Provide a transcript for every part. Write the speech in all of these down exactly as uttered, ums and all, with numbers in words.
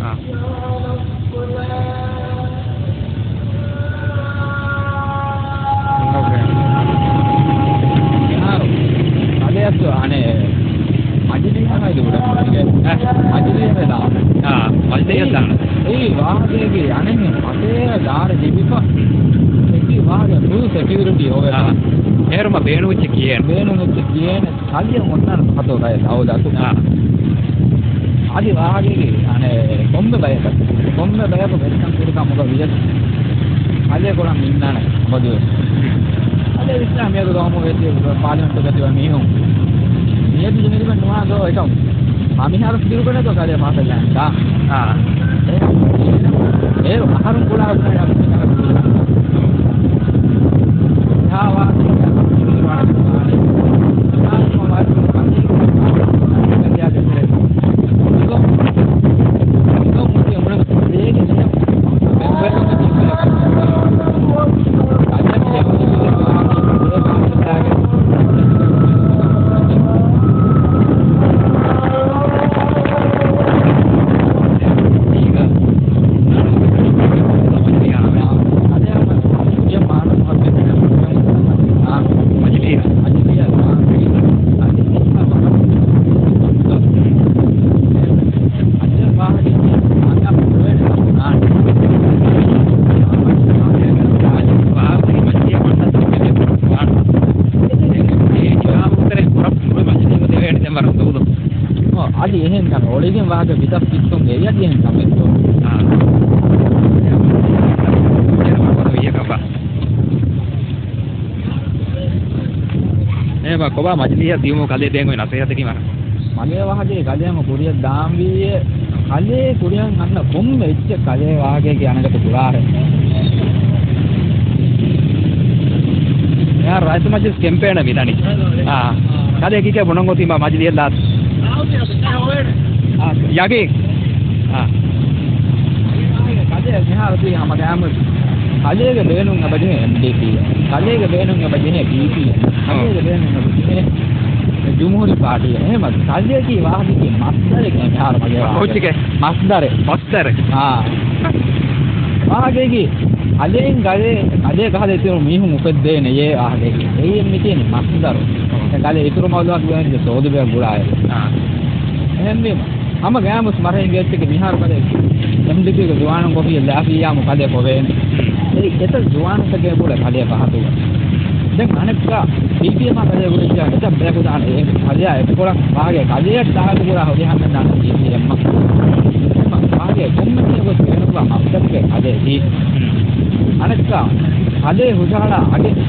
އާ. މިހާރު ކަލެއަށް އަނެއް މަޖިލީހަށް ހައިދު ބުޑަ. އެ. މަޖިލީހަށް ދާނެ. އާ، މަޖިލީހަށް ދާނެ. އެއީ ވާހަކައިގެ އަނެއް މަތޭ ދާރަ ޖެހިފަ. އެކި ވާހަކަ ފުލް ސެކިއުރިޓީ އޮވެ. އާ. އޭރުމަ ބޭނުންވެއްޖެ ކިޔޭނެ. ބޭނުންވެއްޖެ ކިޔޭނެ. ކަލެއަށް އޮންނާނެ ފަހަތޯ ގަޔަ އައުލާތު. އާ. އަދި ވާހަކައިގެ އަނެއް ކޮންމެ ބަޔަކަށް، ކޮންމެ ބަޔަކު ވެރިކަން ކުރި ކަމުގަ ވިޔަސް ކަލޭ ކުރަން އިންނާނެ އަބަދުވެސް. ކަލޭ ވިސްނާ މިއަދު ގައުމުގަ އެތި ޕާލިމެންޓުގަ ތިބެ މީހުން މިއަދު ޖެހިލިބެން ނުވާ ދޯ އެކަމު. މަ މިހާރު ފިކިރު ކުރޭތޯ ކަލޭ ފާސަލް ލައިންތާ؟ އާ. އޭރު، އޭރު އަހަރުން ކުޅާ ކުޅާ އެހާ ވާހަކަ އަދި އެހެން ކަމެއް އޮޅިގެން ވާހަކަ ވިދަސް ކިއްސުން އެއަދި އެހެން ކަމެއް އެއަދި އެހެން ކަމެއް. އޭ ބާ، ކޮބާ މަޖިލީހަށް ދިޔުމު ކަލޭ ދޭން އޮތް ނަސޭހަތަކީ މާ؟ މަގޭ ވާހަކައި ކަލޭމަ ކުރިއަށް ދާންވީއޭ. ކަލޭ ކުރިއަށް އަންނަ ކޮންމެ އެއްޗެއް ކަލޭ ވާހަކައިގެ އަނެކަތަ ކުރާހެ. އެހާ ރައްޔިތު މަޖިލިސް ކެމްޕޭނަށް މިދަނީ. އާ. ކަލޭ ކީކޭ ބުނަން އޮތީ މަ-، މަޖިލީހަށް ލާ. އާ، ޔަގީން. އާ. ކަލޭ މިހާރު ތި ހަމަ ގާމު ކަލޭގެ ބޭނުން އެބަޖެހޭ އެމްޑީޕީ. ކަލޭގެ ބޭނުން އެބަޖެހޭ ބީޕީ. ކަލޭގެ ބޭނުން އެބަޖެހޭ ޖުމްހޫރީ ޕާޓީ. އެހެމަ ކަލޭގެ ވާހަކައިގެ މަސްދަރެއް މިހާރު މަގޭ ވާހަކަ. ކޯޗެކޭ؟ މަސްދަރެއް. މަސްދަރެއް. އާ. ވާހަކައިގެ ކަލޭން ކަލޭ، ކަލޭ ކަހަލަ އިތުރު މީހުން އުފެއްދޭނެޔޭ ވާހަކައިގެ. އެއީ މި ކިޔަނީ މަސްދަރު. ކަލޭ އިތުރު މައުލޫމާތު ގެނެސް ސޯދުބެ ގުޅާއިރު. އާ. އެހެންވީމަ ހަމަ ގާމުސް މަރަހިންގެ އެއްޗެކެ މިހާރު ކަލޭ އެމްޑީޕީގެ ޒުވާނުން ކޮފީއެއް ލާފިއްޔާމު ކަލޭ ކޮވޭނެ. އެ އެތައް ޒުވާނުންތަކެއް ގުޅޭ ކަލޭ ފަހަތުގަ. ދެން އަނެއްކާ ޕީޕީއެމާ ކަލޭ ގުޅިއްޖާ އެތައް ބަޔަކު ދާނެ އެ ކަލެއާ އެކޮޅަށް ވާގެ ކަލެއަށް ދާގު ކުރާ ހުރިހާ މެންނާނެ ޕީޕީއެމް. ވާގެ ކޮންމެ ކަލެއަކު ބޭނުންވާ މަސްދަރެއްގެ ކަލޭ ހި. އަނެއްކާ ކަލޭ ހުށަހަޅާ އަގެއް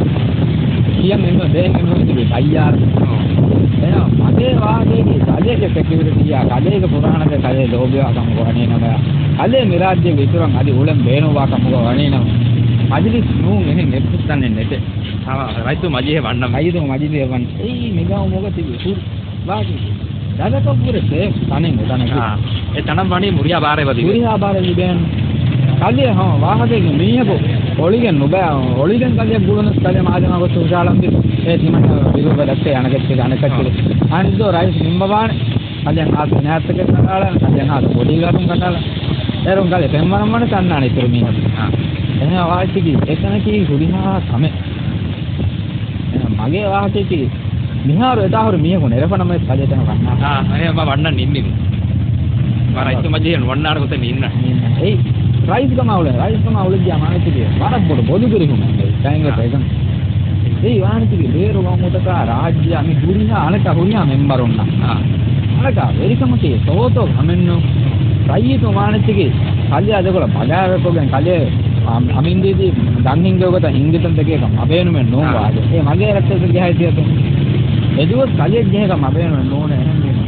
ކިޔަން އެންމެ ބޭނުން ތިބި ތައްޔާރު. އެހެން މަގޭ ވާހަކައިގެ ކަލޭގެ ސެކިއުރިޓީއާ، ކަލޭގެ ފުރާނަގެ ކަލޭ ލޯބިވާ ކަމަކު ވަނީ ނަމަ، ކަލޭ މި ރާއްޖޭގެ އިތުރަށް އަދި އުޅެން ބޭނުންވާ ކަމުގަ ވަނީ ނަމަ، މަޖިލިސް ނޫން އެހެން އެއްފުސް ތަނެއް ނެތެ. ރައްޔިތު މަޖިލީހެއް ވަންނަމޭ. ރައްޔިތު މަޖިލީހެއް ވަން. އެއީ މި ގައުމުގަ ތިބި ހުރި ވާގި ދަގަކަށްވުރެ ސޭފް ތަނެއް އޮތަނަކީ. އާ. އެ ތަނަށް ވަނީ މުރިޔާ ބާރެއް ވަދިގެން. މުރިޔާ ބާރެއް ލިބޭން. ކަލޭ ހަމަ ވާހަކައިގެ މީހަކު އޮޅިގެން ނުބައި، އޮޅިގެން ކަލެއަށް ގުޅުނަސް ކަލޭ މާދަމާ ގޮތަށް ހުށަހަޅަންވީ. އޭ ތިމަންނަ ބިރު ބަލައްޓޭ އަނެކައްޗެއް އަނެކައްޗެއް. އާ. އަންދޯ ރައީސް ނިންމަވާނެ. ކަލެއަށް ހާސް އިނާޔަތްތަކެއް ކަނޑާލާ، ކަލެއަށް ހާސް ބޮޑީގާޑުން ކަނޑާލާ. އޭރުން ކަލޭ ފެންވަރަން ވަނެ ތަންނާނެ އިތުރު މީހަކު. އާ. އެހެން ވާހަކައިގެ އެތަނަކީ ހުރިހާ ކަމެއް. މަގޭ ވާހަކައަކީ މިހާރު އެތާހުރި މީހަކު ނެރެފަނަމަ ކަލޭ ތަނަށް ވަންނާ. އާ، އެ މަ ވަންނަން ނިންމި. މަ ރައްޔިތު މަޖިލީހަށް ނުވަންނާނެ ގޮތެއް މި އިންނަ. އެއީ ރައީސް ކަމާ އުޅެ، ރައީސް ކަމާ އުޅެއްޖާ މާނައަކީ ވަރަށް ބޮޑު ބޮލުގެރިހުމެއް އެ ތައިންގެ އާ. ޕްރެޒެންޓް. އެއީ ވާނެތީ ބޭރު ގައުމުތަކާ ރާއްޖެއާ މި ހުރިހާ އަނެކާ ހުރިހާ މެމްބަރުންނަށް. އާ. އަނެކާ ވެރިކަމަކީ ސޯތޯ ހަމެއްނު. ރައްޔިތު ވާނެތީ ކަލެއާ ދެކޮޅަށް ބަލާވެކޮށްގެން ކަލޭ އަ-، އަމިއްލައިން ދީދީ ދަން ހިންގޭ ގޮތަށް ހިންގިތަން ދެކޭކަށް މަބޭނުމެއް ނޫން އާ. ވާގެ. އެ މަގޭ ރައްޓެއްސަށް ގެ ހައިސިއްޔަތުން އެދުވަސް ކަލެއަށް ޖެހޭކަށް މަބޭނުމެއް ނޫނޭ. އެހެންވީމަ